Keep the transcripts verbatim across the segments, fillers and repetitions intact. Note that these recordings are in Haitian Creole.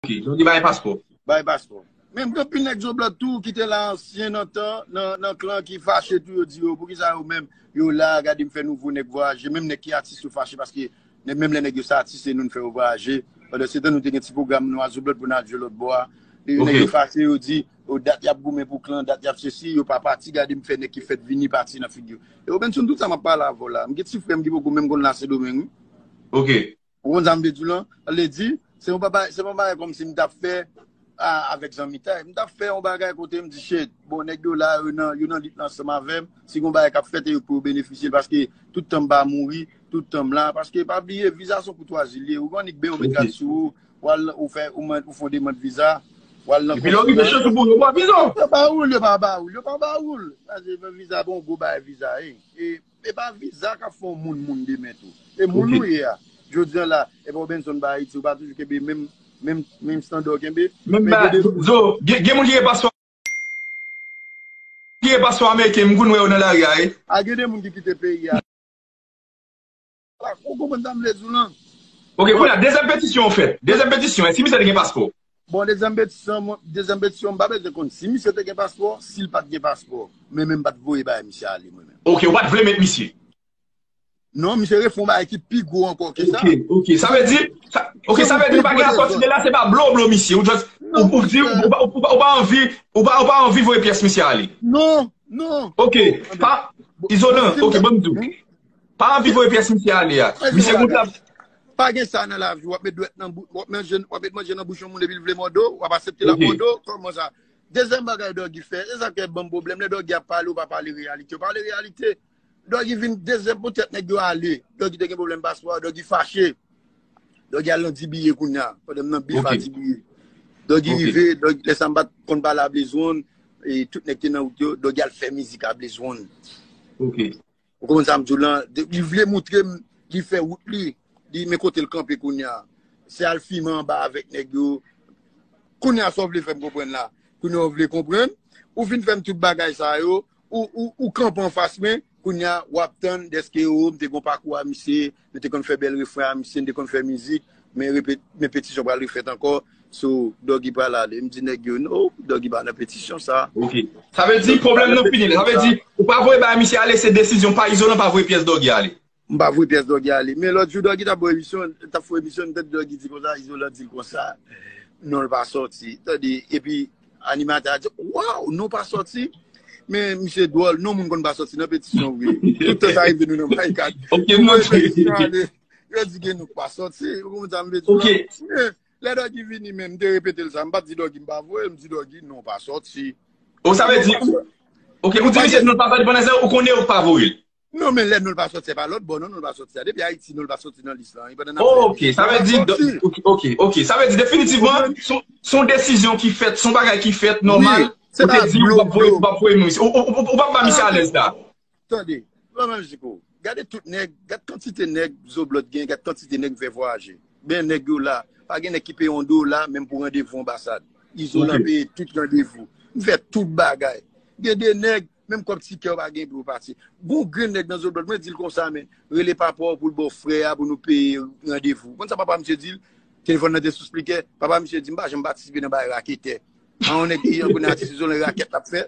Ok, Doggy bay paspò. Bay paspò. Menm gen anpil nèg Zoblòd tou ki te la ansyen nan tan, nan, nan klan ki fache tou, yo di yo, poukisa yo menm, yo la, gade m fè nouvo nèg vwayaje, menm nèg ki atis yo fache paske nèg, menm lè nèg yo se atis, se nou n fè yo vwayaje. Pandan se tan, nou te gen ti pwogram nou a Zoblòd pou n al jwe lòt bò a. Nèg yo fache, yo di, o dat y ap goumen pou klan, dat y ap sesi, yo pa pati, gade m fè nèg ki fèt vini pati nan figi yo. E Robinson, tout sa m ap pale avè w la, m gen ti frè m ki poko menm konn la Sendomeng, wi. Ok. Ou konn sa m vle di w lan? Sa vle di, se yon bagay, se pa yon bagay kòmsi m t ap fè a, avèk zanmitay. M t ap fè yon bagay kote m di, shit, bon, nèg yo la, yo nan, yo nan lit la ansanm avè m. Si gen yon bagay k ap fèt, e yo pou yo benefisye l, paske tout tan m pa mouri, tout tan m la. Paske pa bliye, viza se yon koutwazi l ye. Ou gen yon nèg ben, ou met gad sou ou, w al, ou fè, ou, ou fè yon demann viza, w al nan konsilya. Epi lè w rive chans ou pou yo ba viza w. Yo pa ba ou l, yo pa ba ou l, yo pa ba ou l. Paske viza, bon, gwo bagay viza ye. E, E pa viza k ap fè yon moun moun demen tou. E moun ou ye a. Jodi a la, e pa Robinson ba Ayiti, ou pa toujou kenbe menm, menm, menm estanda w kenbe. Menm ba, Zo, gen, gen moun ki gen paspò, ki gen paspò ameriken, m konn wè yo nan lari a, wi. A gen de moun ki kite peyi a. Ou konprann sa m vle di w lan? Ok, kounye a, dezyèm petisyon w fèt. Dezyèm petisyon, èske misye te gen paspò? Bon, dezyèm petisyon, dezyèm petisyon, m pa bezwen konn si misye te gen paspò, si l pa t gen paspò. Men, men m pa t voye bay misye ale, mwen menm. Ok, ou pa t vle met misye? Non, misye refè yon bagay ki pi gwo ankò ke sa. Ok, ok. Sa vle di, sa, ok, sa vle di nou pa gen akò, si de la se pa blo blo misye. Ou just, ou, ou di, ou, ou, ou, ou pa anvi, ou pa, ou pa anvi voye pyès misye ale. Non, non. Ok, pa, Izolan, ok, ban m di w. Pa anvi voye pyès misye ale a. Misye gout la. Pa gen sa nan lavi, w ap met dwèt nan bouch, w ap manje, w ap met manje nan bouch yon moun epi l vle mòde w, w ap aksepte l ap mòde w, kòman sa? Dezyèm bagay Doggy fè, se sa k ban m pwoblèm, lè Doggy ap pale, ou pa pale reyalite, ou pale reyalite. Doggy vin dezyèm poutèt nèg yo ale, Doggy te gen pwoblèm paspò a, Doggy fache. Doggy al nan D B A kounye a, pandan m nan bif a D B A. Doggy rive, Doggy, lè sa m pa t konn pale a Blaze One, e tout nèg te nan wout yo, Doggy al fè mizik a Blaze One. Ok. Ou konprann sa m di w lan? Li vle moutre m, li fè wout li, li men kote l kanpe kounye a. Se al fimen anba avèk nèg yo. Kounye a sa w vle fè m konprann la? Kounye a w vle konprann? Ou fin fè m tout bagay sa yo, ou, ou, ou kanpe anfas mwen, kounye a w ap tann dèske o, m te gon pakou a misye, nou te konn fè bèl refren a misye, nou te konn fè mizik, men repet, men petisyon pral refèt ankò. So, Doggy pral ale. M di nèg yo, no, Doggy pa nan petisyon sa. Ok. Sa vle di, pwoblèm nan fini la. Sa vle di, ou pa voye bay misye ale, se desizyon pa Izolan pa voye pyès Doggy ale. M pa voye pyès Doggy ale. Men lòt jou, Doggy t ap fè emisyon, t ap fè emisyon, m tande Doggy di konsa, Izolan di l konsa, non l pa sòti. Tande, epi animatè a di, waw, non pa sòti. Men misye dwòl, non moun konn pa sòti nan petisyon vre. Tout tan sa rive nou nan barikad. Ok, nou voye petisyon ale. Yo di gen nou k pa sòti. Ou konprann sa m vle di w lan? Men, lè Doggy vini menm, m te repete l sa. M pa t di Doggy m pa voye l, m di Doggy non pa sòti. O, sa vle di, ok, ou di misye non l pa sòti pandan se ou konnen ou pa voye l. Non, men lè non l pa sòti, se pa lòt bò, non, non l pa sòti a. Depi Ayiti, non l pa sòti nan lis lan. E pandan n ap fè emisyon, non l pa sòti. Ok, ok, ok. Sa vle di, definitivman, se yon desizyon ki fèt, se yon bagay ki fèt, nòmal. Ou te di ou p ap voye, ou p ap voye misye. Ou p ap ba misye alèz la. Tande, ban m di w, gade tout nèg, gad kantite nèg Zoblòd gen, gad kantite nèg m fè vwayaje. Ben nèg yo la, pa gen nèg ki peye yon dola menm pou randevou anbasad. Izolan peye tout randevou. M fè tout bagay. Gen de nèg, menm kòb tikè yo pa gen pou yo pati. Gon grenn nèg nan Zoblòd, mwen di l konsa, men, rele papa w pou l ba w frè a pou nou peye randevou. Konn sa papa misye di l? Telefòn nan te sou spikè. Papa misye di, m pa janm patisipe nan bagay raketè. An yon nèg ki an konnen atis Izolan rakèt l ap fè.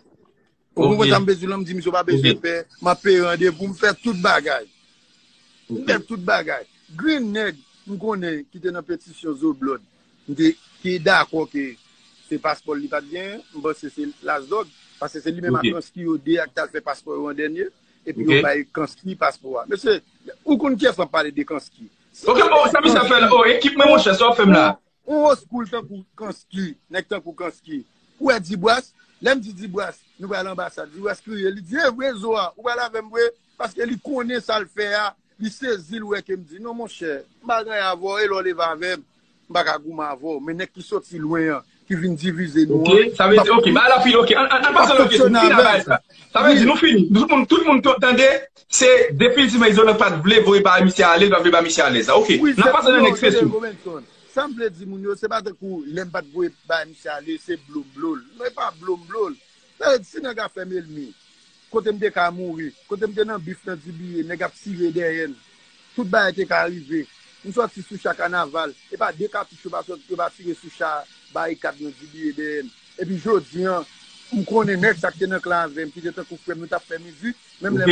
Ou konprann sa m bezwen lan, m di misye w pa bezwen pè, m ap peye randevou, m fè tout bagay. M fè tout bagay. Grenn nèg m konnen ki te nan petisyon Zoblòd, m te ki dakò ke se paspò l li pa t genyen, m panse se Las Dog, paske se li menm ak Kansky yo de a ki t al fè paspò yo an dènye, epi yo bay Kansky paspò a. Mesye, ou konn kiyès m ap pale de Kansky? Ok, bon, sa misye ap fè la? Oh, ekip mwen, monchè, sa w ap fè m la? Yon old school tankou Kansky, nèg tankou Kansky. Ou wè Dibras? Lè m di Dibras, nou pral anbasad. Dibras kriye, li di, e vre Zo a, ou pral avè m vre? Paske li konnen sa l fè a, li sezi, l wè ke m di, non monchè, m pa gen anyen avè w, e lè w leve avè m, m pa ka goumen avè w. Men nèg ki soti lwen an, ki vin divize nou an, m p ap, m p ap fonksyone avè l. Sa vle di, nou fini. Tout moun, tout moun tande, se definitivman Izolan pa t vle voye bay misye ale, li pa t vle bay misye alèz la. Ok, n ap pase nan next kesyon. Sa m vle di moun yo, se pa tankou lè m pa t voye bay misye ale, se blo m blo l. Non, e pa blo m blo l. Sa vle di, si nèg la fè m elmi, kote m te ka mouri, kote m te nan bif nan D B A, nèg ap tire dèyè n. Tout bagay te ka rive. M sòti sou cha kanaval. E pa de katouch yo pa sòti, yo pa tire sou cha barikad nan dibiye dèyè m. Epi jodi an, m konnen nèg sa k te nan klan avè m, ki te tankou frè m, nou t ap fè mizik, menm lè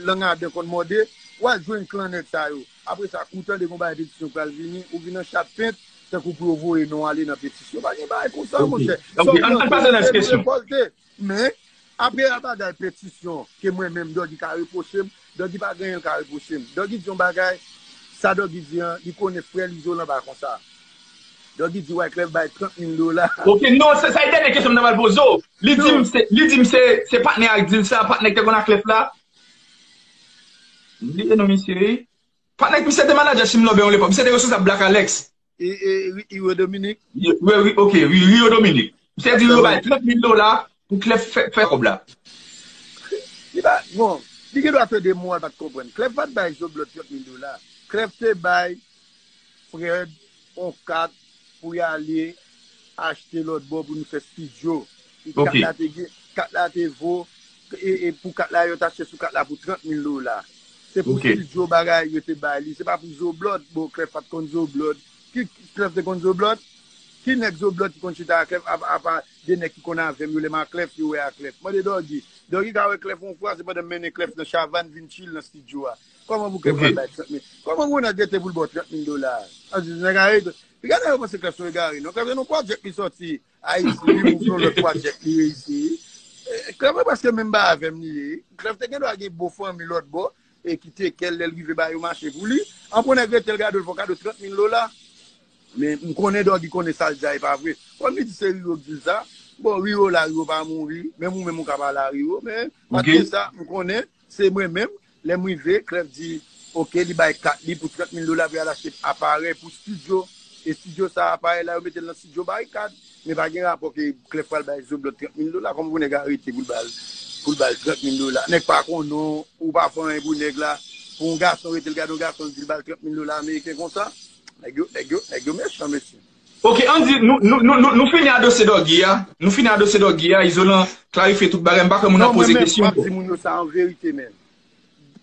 lang adan konn mòde, w al jwenn klan nèg sa yo. Apre sa, kou tande gon bagay petisyon pral vini, ou vin an chat pent, tankou pou yo voye non ale nan petisyon. Pa gen bagay konsa, monchè. Sa w nan petisyon, se pou revòlte. Men, apre a bagay petisyon, ke mwen menm, Doggy ka repwoche m, Doggy pa gen anyen l ka repwoche m. Doggy di yon bagay, sa Doggy di an, li konnen frè l Izolan pa konsa. Doggy di Wyclef bay trant mil dola. Ok, non, se sa e dènye kesyon m ta pral poze w. Li di m se, li di m se, se patnè a k di l sa, patnè k te konn ak Clef la. M bliye non misye, wi. Patnè k misye te manadjè Chimlòbè yon lepòk. Misye te responsab Black Alex. E, e, Ri- Rio Dominique. Ri- Ri- ok, Ri- Rio Dominique. Misye di yo bay trant mil dola pou Clef fè, fè kòb la. Li pa, bon, li gen dwa tande mo a, l pa t konprann. Clef pa t bay Zoblòd trant mil dola. Clef te bay Fred yon kat pou y ale achte lòt bò pou nou fè estidyo. E kat la te gen, kat la te vo, e, e pou kat la, yo t achte sou kat la pou trant mil dola. Se pou estidyo bagay yo te bay li. Se pa pou Zoblòd. Bon, Clef pa t konn Zoblòd. Ki Clef te konn Zoblòd? Ki nèg Zoblòd ki konn chita a Clef, apa, apa de nèg ki konn avè m, yo lè m a Clef, yo wè a Clef. Mande Doggy. Doggy ka wè Clef yon fwa, se pandan m mennen Clef nan Chavannes vin chill nan estidyo a. Kòman pou Clef pral bay trant mil? Kòman pou nèg rete pou l ba w trant mil dola? An di, nèg a rete. Piga nèg yo panse Clef se yon egare, non. Clef se nan project li sòti Ayiti, li move yon lòt project li reyisi. E, Clef e prèske menm ba avè m li ye. Clef te gen dwa gen bon fanmi lòt bò, e ki te kè l lè l rive ba yo mache pou li. An pou nèg rete l gade l fè w kado trant mil dola. Men m konnen Doggy konnen sa l di a e pa vre. Kòm li di se Rio k di l sa, bon, Rio la, Rio pa mouri, menm ou menm ou ka pale a Rio, men malgre sa, m konnen se mwen menm, lè m rive, Clef di, ok, li bay kat li pou trant mil dola pou y al achte aparèy pou estidyo. E estidyo sa, aparèy la, yo mete l nan estidyo Barikad. Men pa gen rapò ke Clef pral bay Zoblòd trant mil dola, kòman pou nèg arete pou l ba l, pou l ba l trant mil dola. Nèg pa konnen w, ou pa fè anyen pou nèg la. Pou yon gason rete l gade yon gason, l di l ba l trant mil dola ameriken konsa. Nèg yo, nèg yo, nèg yo mechan, mesye. Ok, Andy, nou, nou, nou, nou, nou fini a dosye Doggy a. Nou fini a dosye Doggy a. Izolan klarifye tout bagay. M pa kwè moun ap poze kesyon ankò. Non, mwen menm, m ap di moun yo sa an verite, men.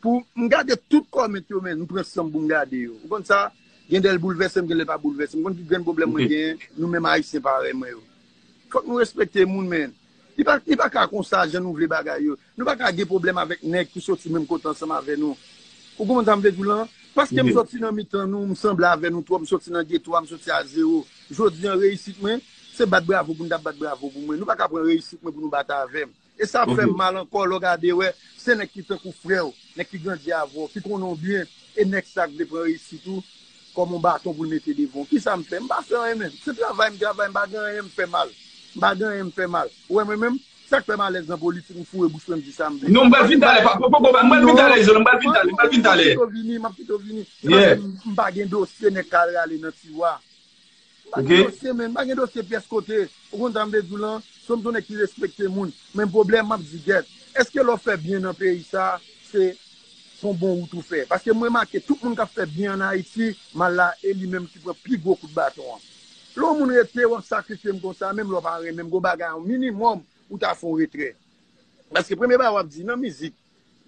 Pou m gade tout comment yo, men, m pran san m pou m gade yo. Ou konn sa? Gen de lè l boulvèse m, gen lè l pa boulvèse m. M konn ki grenn pwoblèm mwen genyen, nou menm Ayisyen parèy mwen yo. Fòk nou respekte moun, men. Li pa, li pa ka konsa, jan nou vle bagay yo. Nou pa ka gen pwoblèm avèk nèg ki soti menm kote ansanm avè nou. Ou konprann sa m vle di w lan? Paske m soti nan mitan nou, m sanble avè nou twòp, m soti nan geto a, m soti a zewo. Jodi an, reyisit mwen, se bat bravo pou n t ap bat bravo pou mwen. Nou pa ka pran reyisit mwen pou nou bat avè m. E sa fè m mal ankò lè w gade wè, se nèg ki tankou frè w, nèg ki grandi avè w, ki konnen w byen, e nèg sa k vle pran reyisit ou kòm yon baton pou l mete devan w. Kisa m fè? M pa fè anyen, menm. Se travay m travay, m pa gen anyen m fè mal. M pa gen anyen m fè mal. Ou wè mwen menm, sa k fè m alèz nan politik, m foure bouch mwen, m di sa m vle. Non, m pral vin talè, pa, pa, pa, pa, m pral vin talè, Izolan, m pral vin talè, m pral vin talè. M ap kite w vini, m ap kite w vini. Yeah. M pa gen dosye nèg k al rale nan tiwa. M pa gen dosye, men, m pa gen dosye pyès kote. Ou konn sa m vle di w lan? So m se yon nèg ki respekte moun. Men pwoblèm, m ap di, gèt, èske lè w fè byen nan peyi sa, se, se yon bon wout ou fè? Paske m remake tout moun k ap fè byen ann Ayiti, mal la, e li menm ki pran pi gwo kout baton an. Lè yon moun rete, w ap sakrifye m konsa, menm lè w pa renmen m, gon bagay, yon minimòm, ou ta fè yon retrè. Paske premye bagay w ap di nan mizik,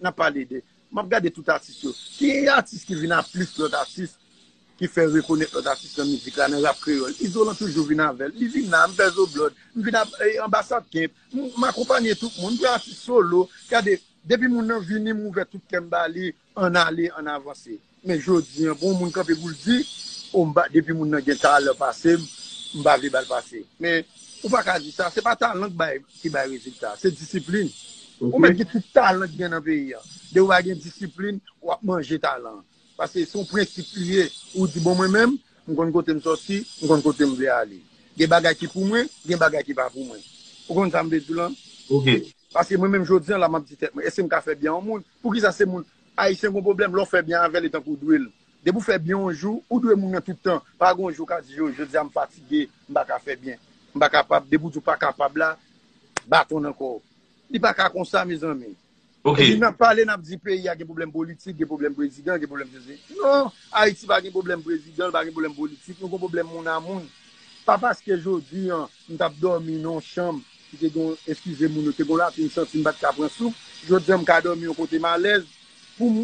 n ap pale de, m ap gade tout atis yo. Ki atis ki vin a plis lòt atis, ki fè rekonèt lòt atis nan mizik la, nan rap kreyòl? Izolan toujou vin avè l. Li vin la, m fè Zoblòd, m vin a, e, anbasad Kemp, m, m akonpanye tout moun, m pran atis solo. Gade, depi moun nan vini, m ouvè tout kè m ba li, ann ale, ann avanse. Men jodi an, pou yon moun kanpe pou l di, o, m pa, depi moun nan gen talan pase m, m pa vle ba l pase. Men, ou pa ka di sa, se pa talan k bay, ki bay rezilta, se disiplin. Ou mèt gen tout talan ki gen nan peyi an. Depi w pa gen disiplin, w ap manje talan an. Paske se yon prensip li ye. Ou di, bon, mwen menm, m konn kote m sòti, m konn kote m vle ale. Gen bagay ki pou mwen, gen bagay ki pa pou mwen. Ou konn sa m vle di w lan? Ok. Paske mwen menm jodi an la, m ap di tèt mwen, èske m ka fè byen a yon moun? Poukisa se moun, Ayisyen gon pwoblèm, lè w fè byen avè l, e tankou w dwe l. Depi w fè byen yon jou, ou dwe moun nan tout tan. Pa gon jou w ka di, yo, jodi a m fatige, m pa ka fè byen. M pa kapab, depi w di w pa kapab la, baton nan kò w. Li pa ka konsa, mezanmi. Ok. Epi n ap pale, n ap di peyi a gen pwoblèm politik, gen pwoblèm prezidan, gen pwoblèm sesi. Non, Ayiti pa gen pwoblèm prezidan, l pa gen pwoblèm politik, nou gon pwoblèm moun a moun. Pa paske jodi an, m t ap dòmi nan yon chanm, ki te gon, eskize moun yo, te gon lapli, m santi m pa t ka pran souf. Jodi an, m ka dòmi yon kote m alèz. Pou m,